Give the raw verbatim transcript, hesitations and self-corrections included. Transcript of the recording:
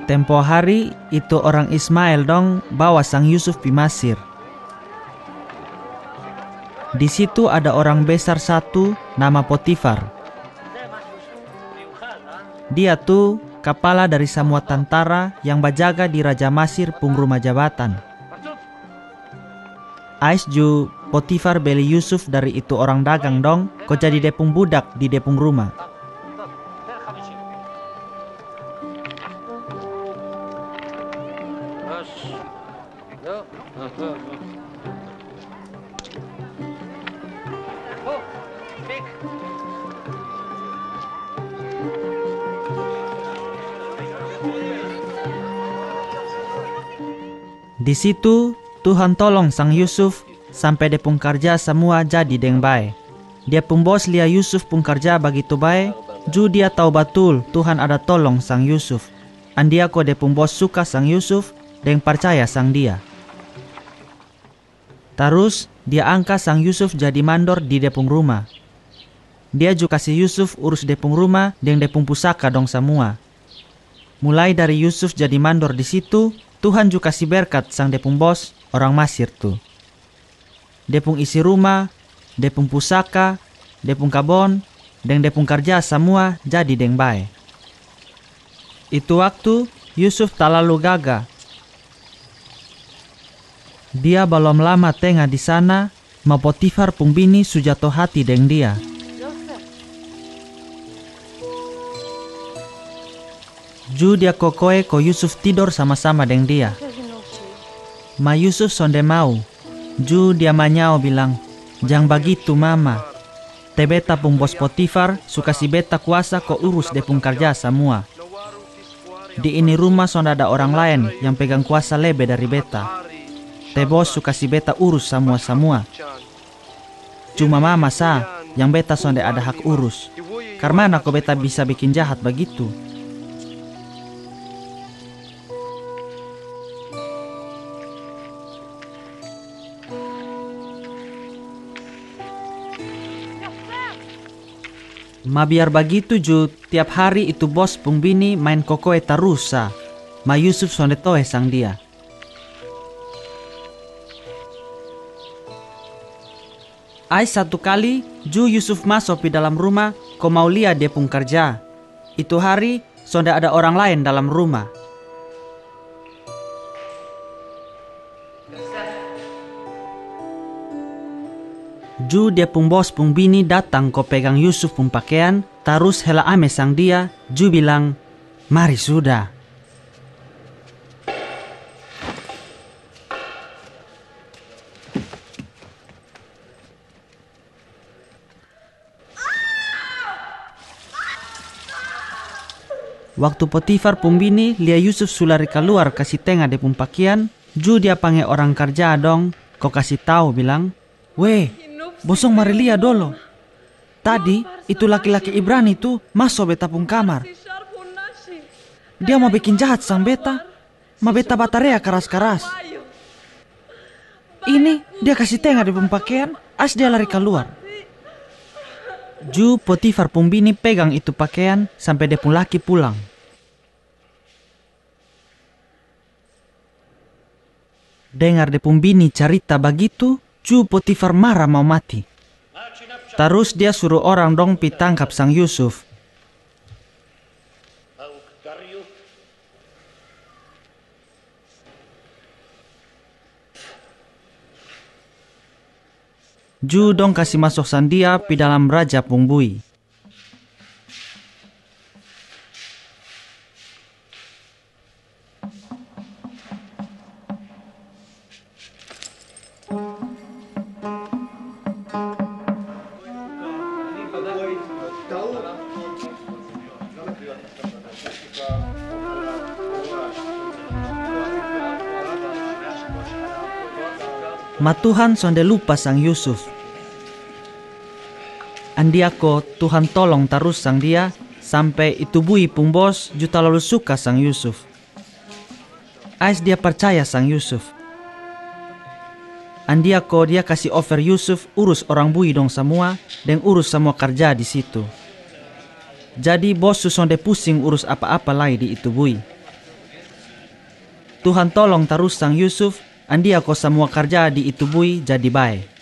Tempo hari itu orang Ismael dong bawa sang Yusuf pi Masir. Di situ ada orang besar satu nama Potifar. Dia tu kapala dari samua tantara yang bajaga di raja Masir pung rumah jabatan. Ais ju Potifar beli Yusuf dari itu orang dagang dong ko jadi de pung budak di de pung rumah. Di situ Tuhan tolong sang Yusuf sampe de pung karja samua jadi deng bae. Dia pung bos lia Yusuf pung karja bagitu bae, ju dia tau batul Tuhan ada tolong sang Yusuf. Andia ko de pung bos suka sang Yusuf deng parcaya sang dia. Tarus dia angka sang Yusuf jadi mandor di de pung rumah. Dia ju kasi Yusuf urus de pung rumah deng de pung pusaka dong samua. Mulai dari Yusuf jadi mandor di situ, Tuhan ju kasi berkat sang de pung bos orang Masir tu. De pung isi rumah, de pung pusaka, de pung kabon, deng de pung karja samua jadi deng bae. Itu waktu Yusuf talalu gaga. Dia balom lama tenga di sana, ma Potifar pung bini su jato hati deng dia. Ju dia kokoe ko Yusuf tidor sama-sama deng dia. Ma Yusuf sonde mau. Ju dia manyao bilang, "Jang bagitu, mama. Te beta pung bos Potifar su kasi beta kuasa ko urus de pung karja samua. Di ini rumah sonde ada orang laen yang pegang kuasa lebe dari beta. Te bos su kasi beta urus samua-samua. Cuma mama sa yang beta sonde ada hak urus. Karmana ko beta bisa bikin jahat bagitu?" Ma biar bagitu ju, tiap hari itu bos pung bini maen kokoe tarus sa, ma Yusuf sonde toe sang dia. Ai satu kali, ju Yusuf maso pi dalam rumah ko mau lia dia pung karja. Itu hari, sonde ada orang laen dalam rumah. Ju dia pung bos pung bini datang ko pegang Yusuf pung pakean, tarus hela ame sang dia, ju bilang, "Mari suda." Waktu Potifar pung bini lia Yusuf su lari kaluar kasi tenga de pung pakean, ju dia pange orang karja dong ko kasi tau bilang, "Weh, bosong mari lia dolo. Tadi itu laki-laki Ibrani tu maso beta pung kamar. Dia mau bikin jahat sang beta, ma beta batarea karas-karas. Ini dia kasi tenga de pung pakean, ais dia lari kaluar." Ju Potifar pung bini pegang itu pakean sampe de pung laki pulang. Dengar de pung bini carita bagitu, ju Potifar mara mau mati. Tarus dia suru orang dong pi tangkap sang Yusuf. Ju dong kasi maso sang dia pi dalam raja pung bui. Ma Tuhan sonde lupa sang Yusuf. Andia ko Tuhan tolong tarus sang dia, sampe itu bui pung bos ju talalu suka sang Yusuf. Ais dia parcaya sang Yusuf. Andia ko dia kasi ofer Yusuf urus orang bui dong samua, deng urus samua karja di situ. Jadi bos su sonde pusing urus apa-apa lai di itu bui. Tuhan tolong tarus sang Yusuf, andia ko samua karja di itu bui jadi bae.